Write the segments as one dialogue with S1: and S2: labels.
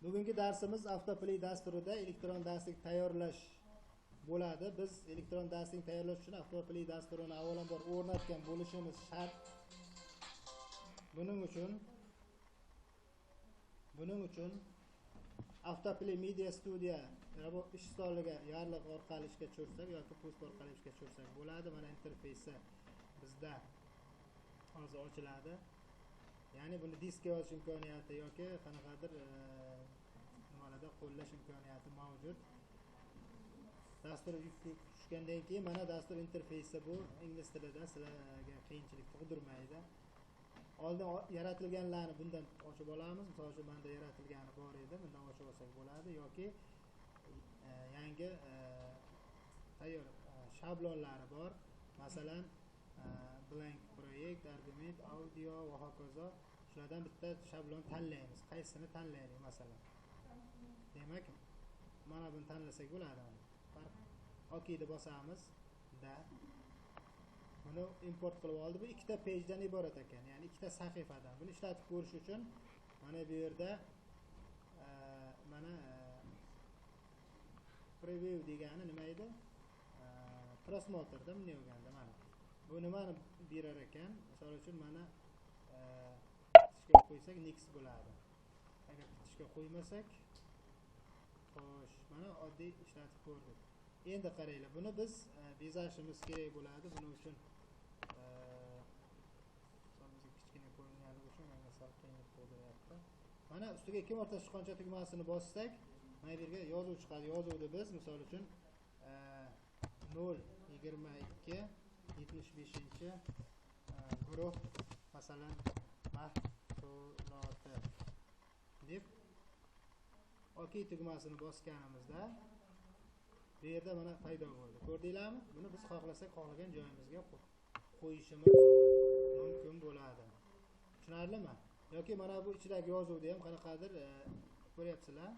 S1: Bugungi darsimiz Avtoplay dasturida elektron darslik tayyorlash bo'ladi. Biz elektron darslik tayyorlash uchun Avtoplay dasturini avvalambor o'rnatgan bo'lishimiz shart. Buning uchun Avtoplay Media Studio ish stoliga yarliq orqali ishga tushirsak yoki post orqali ishga tushirsak bo'ladi. Mana interfeysi bizda hozir ochiladi. Ya'ni buni diskga yozish imkoniyati yoki qanaqadir nimalarda qo'llash imkoniyati mavjud. Dastur tushgandan keyin mana dastur interfeysi bu ingliz tilida sizlarga qiyinchilik tug'dirmaydi. Oldin yaratilganlarni bundan ochib olamiz. Misol uchun menda yaratilgani bor edi, bundan ochib olsak bo'ladi yoki yangi tayyor shablonlari bor. Masalan, blank proyekt, argument, audio va hokazo. Shulardan bitta shablon tanlaymiz. Qaysisini tanlaylik masalan? Demak, mana buni tanlasak bo'ladi. OK deb bosamiz. Da. Buni import qilib oldi. Bu ikkita pagedan iborat ekan, ya'ni ikkita sahifadan. Buni ishlatib ko'rish uchun mana bu yerda mana preview degani nima edi? Prosmotrda bunday bo'lganda mana. Bu nimani berar ekan? Misol uchun mana bitishga qo'ysak next bo'ladi. Agar bitishga qo'ymasak, xo'sh, mana oddiy ishlatib ko'rdik. Endi qaranglar, buni biz bezashimiz kerak bo'ladi. Buning uchun bizga kichkina ko'ringanligi uchun menga sal qiyinlik tug'diryapti. Mana ustiga ikki marta sichqoncha tugmasini bossak, mana bu yerga yozuv chiqadi. Yozuvni biz misol uchun 0.22 75 guruh masalan mahsuloti deb OK tugmasini bosganimizda bu yerda mana paydo bo'ldi. Ko'rdinglarmi? Buni biz xohlasak xohlagan joyimizga qo'yishimiz mumkin bo'ladi. Tushunarlimi? Yoki mana bu ichidagi yozuvni ham qanaqadir ko'ryapsizlar.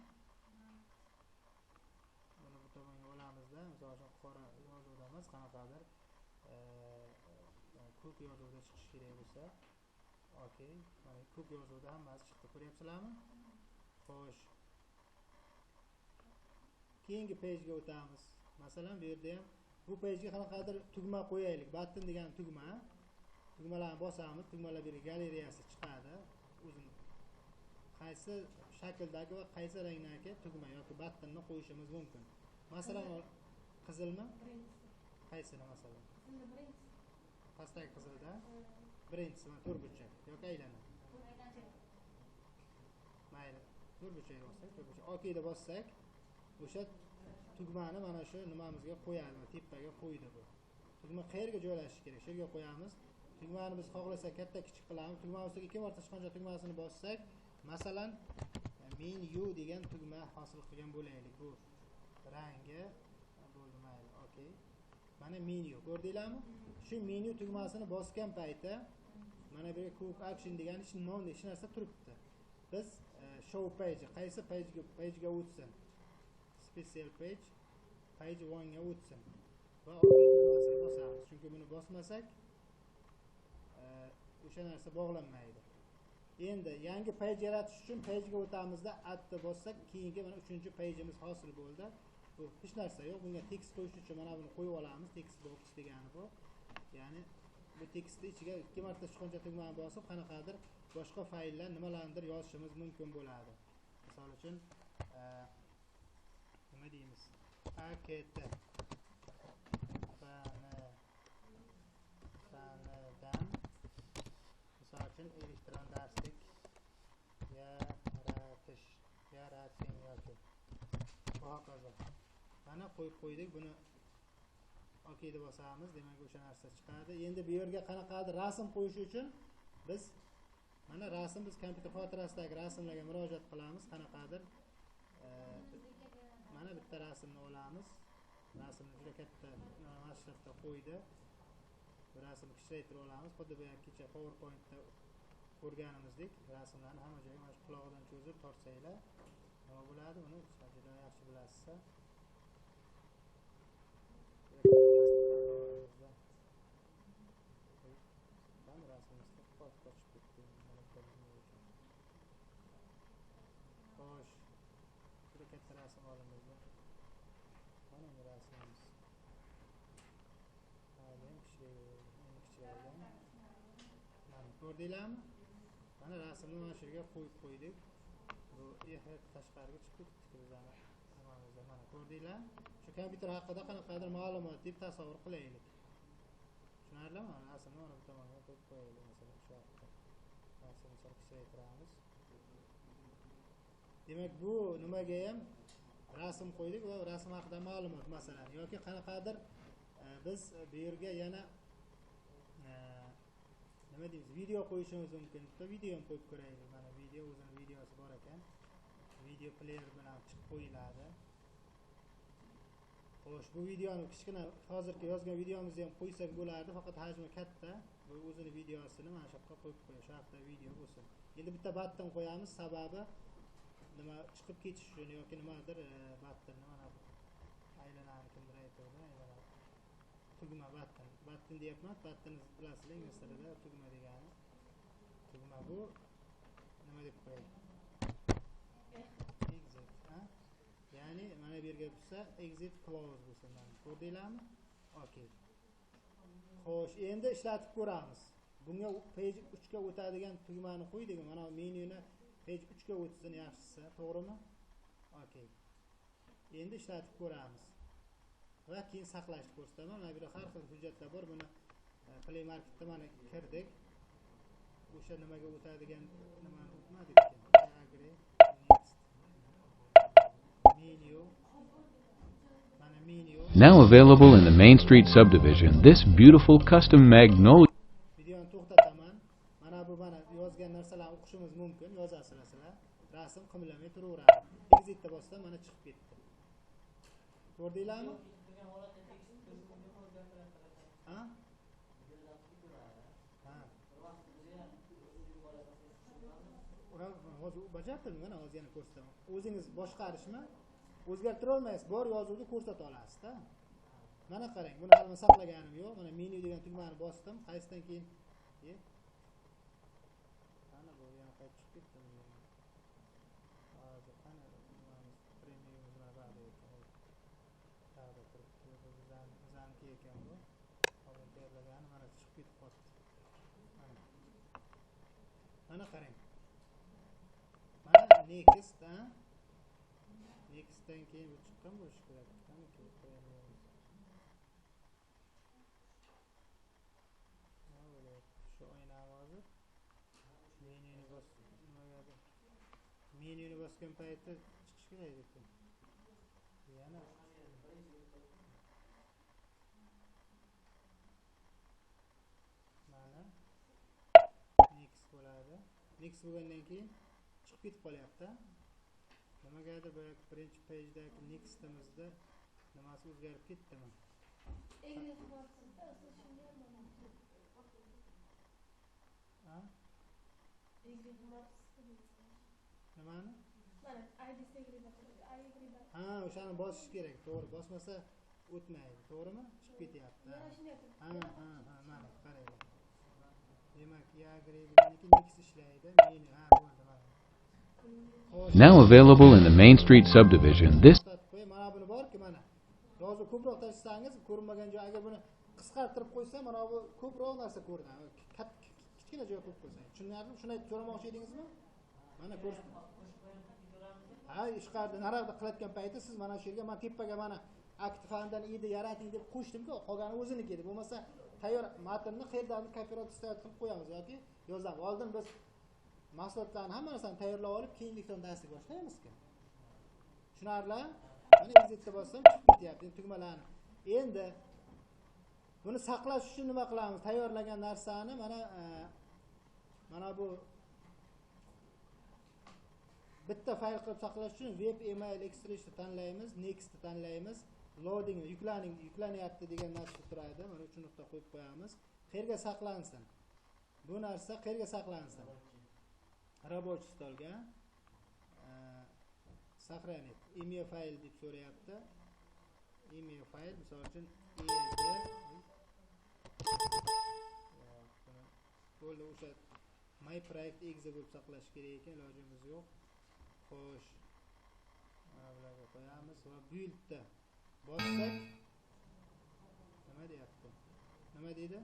S1: Buni bu tomonga olamizda, misol uchun qora yozuvda emas, qanaqadir ko'k yozuvda chiqishi kerak bo'lsa, okey, mana ko'k yozuvda hammasi chiqdi. Ko'ryapsizlarmi? Xo'sh. Keyingi pagega o'tamiz. Masalan, bu yerda ham bu pagega qanaqadir tugma qo'yaylik. Button degan tugma. Tugmalarni bosamiz, tugmalar bir galereyasi chiqadi. O'zini qaysi shakldagi va qaysi rangdagi tugma yoki buttonni qo'yishimiz mumkin. Masalan, qizilmi? Qaysini masalan? Pastdagi qizilda birinchisi mana to'rtburchak yoki aylana. Mayli, to'rtburchak bossak, to'rtburchak. OK deb bossak, o'sha tugmani mana shu nimamizga qo'yadi, tepaga qo'ydi bu. Tugma qayerga joylashishi kerak? Shu yerga qo'yamiz. Tugmani biz xohlasak katta kichik qilamiz. Tugma ustiga ikki marta sichqoncha tugmasini bossak, masalan, menu degan tugma hosil qilgan bo'laylik. Bu rangi bo'ldi, mayli, okey. Mana menu, ko'rdinglarmi? Shu menu tugmasini bosgan payti mana bu yerga quick action degan hech narsa turibdi. Biz show page, qaysi pagega o'tsin? Special page, page 1 ga o'tsin. Va OK tugmasini bosamiz. Chunki buni bosmasak o'sha narsa bog'lanmaydi. Endi yangi page yaratish uchun pagega o'tamizda add deb bossak, keyingi mana 3-pageimiz hosil bo'ldi. Bu hech narsa yo'q. Bunga tekst qo'yish uchun mana buni qo'yib olamiz. Text box degani bu. Ya'ni bu tekstni ichiga ikki marta sichqoncha tugmani bosib, qanaqadir boshqa fayllar nimalarnidir yozishimiz mumkin bo'ladi. Misol uchun nima deymiz? AKT fanidan misol uchun elektron darslik yarating yoki hokazo. Mana qo'yib qo'ydik. Buni OK deb bosamiz, demak o'sha narsa chiqadi. Endi bu yerga qanaqadir rasm qo'yish uchun biz mana rasm, biz kompyuter xotirasidagi rasmlarga murojaat qilamiz. Qanaqadir mana bitta rasmni olamiz. Rasmni juda katta masshtabda qo'ydi. Bu rasmni kichraytirib olamiz. Xuddi bu kecha PowerPointda ko'rganimizdek rasmlarni hamma joyga mana shu qulog'idan cho'zib tortsanglar nima bo'ladi? Uni juda yaxshi bilasiz. Rasmimiz qochib ketdi. Xo'sh. Qayerda rasm olimizda? Mana endi rasmimiz. Hali ham kichraydi, endi kichraydi. Mana ko'rdinglarmi? Mana rasmni mana shu yerga qo'yib qo'ydik. Bu tashqariga chiqib ketdi bizani nimamizda. Mana ko'rdinglar? Shu kompyuter haqida qanaqadir ma'lumot deb tasavvur qilaylik. Tushunarlimi? Rasmni mana bu tomonga qo'yib qo'yaylik, masalan, shu yoqqa. Rasmni sal kichraytiramiz. Demak, bu nimaga ham rasm qo'ydik va rasm haqida ma'lumot, masalan, yoki qanaqadir biz bu yerga yana nima deymiz, video qo'yishimiz mumkin. Bitta video ham qo'yib ko'raylik. Mana video, o'zini videosi bor ekan. Video player bilan chiqib qo'yiladi. Xo'sh, bu videoni kichkina hozirgi yozgan videomizni ham qo'ysak bo'lardi, faqat hajmi katta. Bu o'zini videosini mana shu yoqqa qo'yib qo'yay, shu haqda video bo'lsin. Endi bitta button qo'yamiz, sababi nima chiqib ketish uchun yoki nimadir buttonni mana bu aylanani kimdir aytadi, aylanadi. Tugma button. Button deyapman, buttonni bilasizlar, ingliz tilida tugma degani. Tugma bu nima deb qo'yay? Exit, ha? Ya'ni mana bu yerga bo'lsa exit close bo'lsa, mana ko'rdinglarmi? Okay. Xo'sh, endi ishlatib ko'ramiz. Bunga page 3 ga o'tadigan tugmani qo'ydik. Mana menyuni page 3 ga o'tsin yaxshisi, to'g'rimi? Okay. Endi ishlatib ko'ramiz. Va keyin saqlashni ko'rsataman. Mana bu yerda har xil hujjatlar bor. Buni Play Marketda mana kirdik. O'sha nimaga o'tadigan nimani o'tmadik ekan. Agree, next. Menu. Mana menu.
S2: Now available in the Main Street subdivision, this beautiful custom magnolia
S1: Videoni to'xtataman. Mana bu mana yozgan narsalarni o'qishimiz mumkin. Yozasizlar sizlar. Rasm qimlamay turaveradi. Exitda bossam mana chiqib ketdi. Ko'rdinglarmi? Ha? Ha. Hozir bajardim, mana hozir yana ko'rsataman. O'zingiz boshqarishmi? O'zgartira olmaysiz, bor yozuvni ko'rsata olasiz-da. Mana qarang, buni hali saqlaganim yo'q. Mana menyu degan tugmani bosdim. Qaysidan keyin? Mana bu yana qaytib chiqib ketdi. Hozir qani nimamiz premiumimiz mana bu ekan. Tag'da turibdi. Bu bizaniki ekan bu. Hozir tayyorlagani mana chiqib ketib qoldi. Mana. Mana qarang. Mana next, ha? Nextdan keyin bu chiqqan bo'lishi kerak. Qani qo'yamiz. Nima bo'lyapti? Shu oyna hozir menyuni bos, nimagadir. Menyuni bosgan paytda chiqish kerak ekan. Yana mana next bo'ladi. Next bo'lgandan keyin chiqib ketib qolyapti. Nimagadir boyagi birinchi page'dagi next'imizda nimasi o'zgarib ketdimi? Ha? Nimani? Ha, o'shani bosish kerak, to'g'ri. Bosmasa o'tmaydi, to'g'rimi? Chiqib ketyapti. Ha, ha, ha, mana qaranglar. Demak, agree deganiki next ishlaydi. Meni, ha, bo'ldi, mana.
S2: Now available in the Main Street subdivision, this
S1: mana buni borki, mana yozuv ko'proq tashlasangiz ko'rinmagan joy, agar buni qisqartirib qo'ysa, mana bu ko'proq narsa ko'rinadi. Kichkina joy qo'yib qo'ysangiz. Tushunarlimi? Shuni aytib so'ramoqchi edingizmi? Mana ko'rsin. Ha, ishqarda naryoqda qilayotgan payti siz mana shu yerga, mana tepaga mana aktifandan edi yarating deb qo'shdim-ku, qolgani o'ziniki edi. Bo'lmasa tayyor matnni qayerdan copyright qilib qo'yamiz yoki yozamiz. Oldin biz mahsulotlarni hamma narsani tayyorlab olib, keyin elektron darslik boshlaymiz-ku. Tushunarli? Mana exitga bossam chiqib ketyapti tugmalarni. Endi buni saqlash uchun nima qilamiz? Tayyorlagan narsani mana mana bu bitta fayl qilib saqlash uchun web email extraction tanlaymiz, next tanlaymiz, loading yuklaning, yuklanyapti degan narsa turadi. Mana 3 nuqta qo'yib qo'yamiz. Qayerga saqlansin? Bu narsa qayerga saqlansin? Рабочий stolga сохранить имя fayl deb so'rayapti. Имя fayl misol uchun ed bo'ldi, o'sha my project exe bo'lib saqlash kerak ekan, ilojimiz yo'q. Xo'sh, Bularga qo'yamiz va buildda bossak nima deyapti? Nima deydi?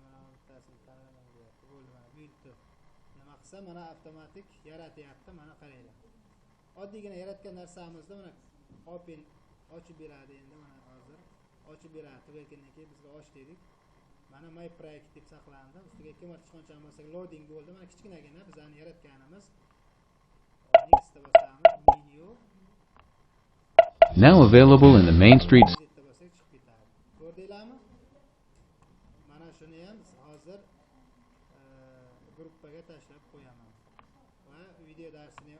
S1: Mana bittasini tanlamang deyapti. Bo'ldi, mana buildni nima qilsa, mana avtomatik yaratyapti. Mana qaranglar. Oddiygina yaratgan narsamizni mana open ochib beradi endi, mana hozir ochib beradi. Tugatgandan keyin bizga och dedik. Mana my project deb saqlandi. Ustiga ikki marta sichqonchani bossak loading bo'ldi. Mana kichkinagina bizani yaratganimiz. Next bosamiz, menu.
S2: Now available in the Main Street
S1: Exit'da bossak chiqib ketadi. Ko'rdinglarmi? Mana shuni ham hozir gruppaga tashlab qo'yaman. Va video darsini